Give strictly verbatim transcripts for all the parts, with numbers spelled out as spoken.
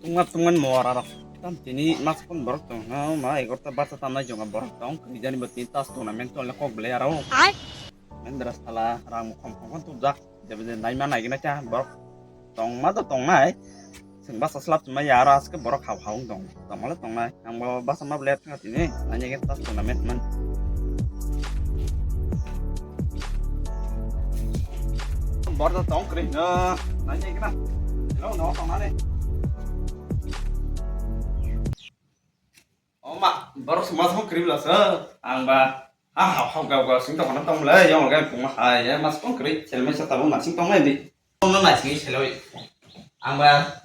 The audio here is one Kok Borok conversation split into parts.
Tungma tungma mora rok. Tam tini mas pon borok tong. Ha, ma egorta barsa tam nai jonga borok tong. Kini jani bo tini tas tournament tong le kok belai aro. Ai. Mendra sala rang mukhang khong khong tubjak. Jebe je naima naigina cha borok. Tongma to tongnai. Seng basa slap tongma ya aro aske borok hau hau tong. Tongma le tongnai. Ang bo basa ma belai thang tini. Nanya ke tas tournament man. Borok tong kri no. Nanya ke na. Hello, no tong ani. O ma, borok se mas kri bla sa. Ang ba. Ha ha ha ga ga sing tong na tong le. Yong ga pung hai. Ya mas kong kri. Chel mai sa tabung na sing tong le di. Tongno naisingwi seloi. Ang ba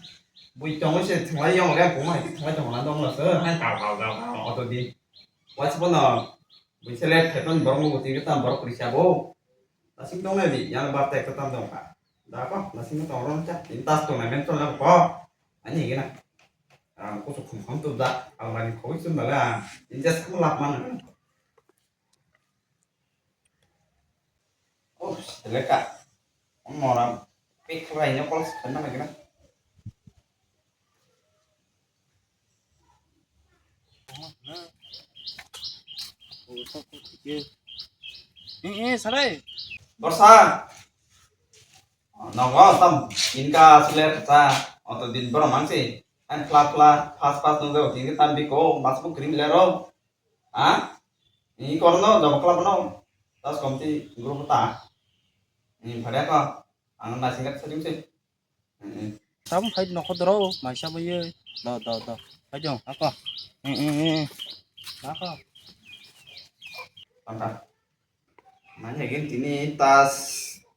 bui tongwi se thwnglai yong le buma hai thwnglai tongna dong lasa. Hai kau kau kau kau oto di. Waisabono bui sele pheton borok bo tingkhe tam borok kwrwi sabo. Nasing tongnai di yang bar tek tam dong kha. Da ko nasing tong ron cha tin tas tongnai men tong lang ko. Ani gina. Ang ko khum khum tu da almari khoi sun da la. Injas khum lak man. Oh, seleka. Moram. Pik khlai no kol khanna lagi na. Eh, eh, sarai. Borsa. Nogo tam inka sule kata. Oto din borom mangsi. An fla fla, fast fast nunggu. Tinggi tam biko, mas bu krim lero. Ha? Ini korno jawab kelap no. Tas komti guru kota. Ini pada ko. Ang nasi kat sering sih. Ini. Sam hai nokho doro maisa boye. Do do do. Hai jong ako. Eh eh eh. Ako. Panta. Manya gen tini tas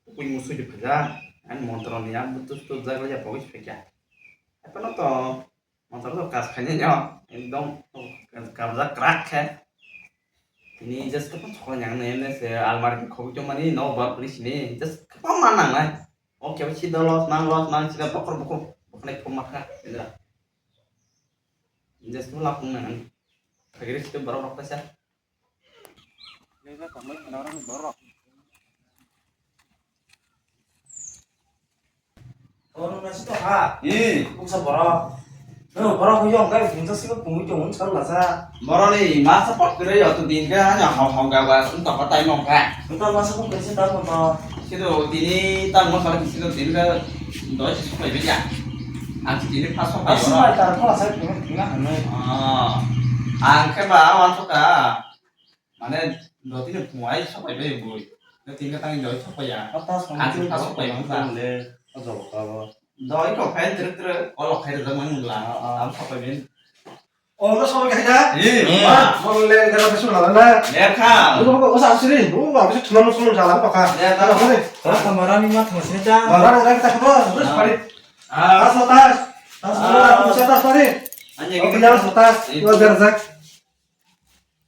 kui musu di phaja. An montro ni am tu tu jaga ya pogis phaja. Apa no to? Motor to kas khainai no, ekdom kabjak krak khe. Tini just kapan chokla nyang nai ne se almari khoboi tongmani no bar puri sini just kapan ma nang nai. O kebo si dolos nang los nang sida bokhor bokhor bokhnai phum makha indra. Just no lapung nang. Khagiri sida borok rok kaisa. Oro nasi to ha. Hmm. Buksa borok. No, borok huyong kai bungsa sibo pungwi tong sal lasa. Borok ni masa pot kre yo tu din ka hanya hong hong ga ba sun to patai mong ka. Nta masa pung kre ta mo to. Sido tini tang mo sal sido din ka doi si supai be ya. Ang tini pas supai. Asu mai tar ko sai pung pung na hanai. Ah. Ang ke ba wan suka. Mane dotini phungai sopai bai bui. Dotini ka tangni doi sopai ya. Ang si phas sopai bung ta. Doi ko khai tere tere kolok khai rejak mani mula. Ang sopai bin. Oh, no sopai khai da? Iya. Mo le gara pesu la la. Ya kha. Bu ko sa siri. Bu ba pesu thunam thunam jala ko kha. Ya ta. Kamara ni ma thang sini ta. Mara ni ta ko. Terus pari. Ah. Tas tas. Tas tas pari. Anya gitu. Tas tas. Lo berjak.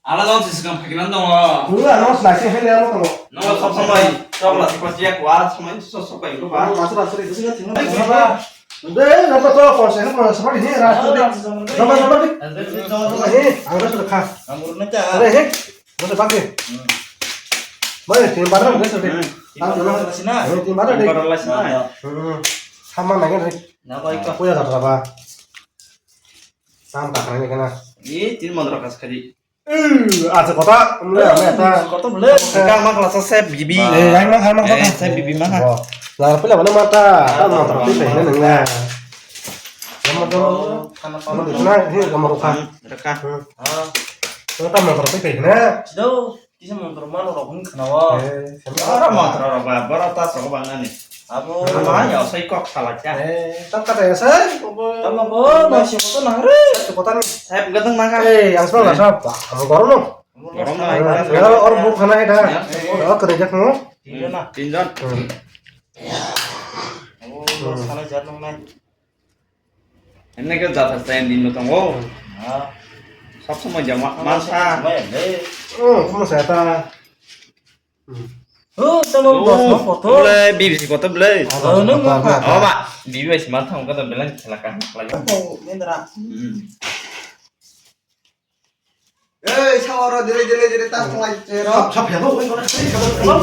Ala dong si sikang phakinan dong o. Nungla no slai se hele amo tamo. Nungla sob somoi chokla si pasi ya kwa somoi so so pai ko ba. Nungla so so ri sing sing. Dei na to to ko se ko se pari he ra. Dama dama di. He ang ra so kha. Amur na cha. Are he. Mo se pake. Mai tin bar na so de. Ang na. Tin bar na de. Tin bar na de. Hmm. Sama na ge. Na bai ka. Kuya ka ba. Sam ta khani kana. Ni tin mon rakas khadi. Acha kota, mle ame ta. Kota mle. Ka ma kala sa sep gibi. Eh, yang ma ma kota. Sep gibi ma. Lar pila mana mata. Ta ma ta pi pe ne nang na. Nama to. Kana pa. Mana na he nama ruka. Reka. Ah. Ta ma ta pi pe ne. Sido. Kisa montro mano rok hwn khna o. Eh, oro montro rok ba, boro ta soko ba nani. Abo ma ya sai kok sala cha. Eh, ta kata ya sai. Tama bo, ma si moto nang re. Kota ni. Sai gadang mangka. Eh, yang sala sa ba, amo goro no. Goro no. Or bu khana ida. Or kare jak no. Tinjon na. Tinjon. Abo sala jar nang nai. Enne ke jatha chain din no tongo. Ah. Sab samai jama mansa. Oh, kuma sa ta. Oh, sama boss no photo. Bole B B C koto bole. Oh, no, no. Oh, ma. B B C man thang ko to belan khela ka. Oh, mendra. Hmm. Ei, sa oro dire dire dire ta tong lai che ro. Sab, sab, ya, bo, bo, bo, bo.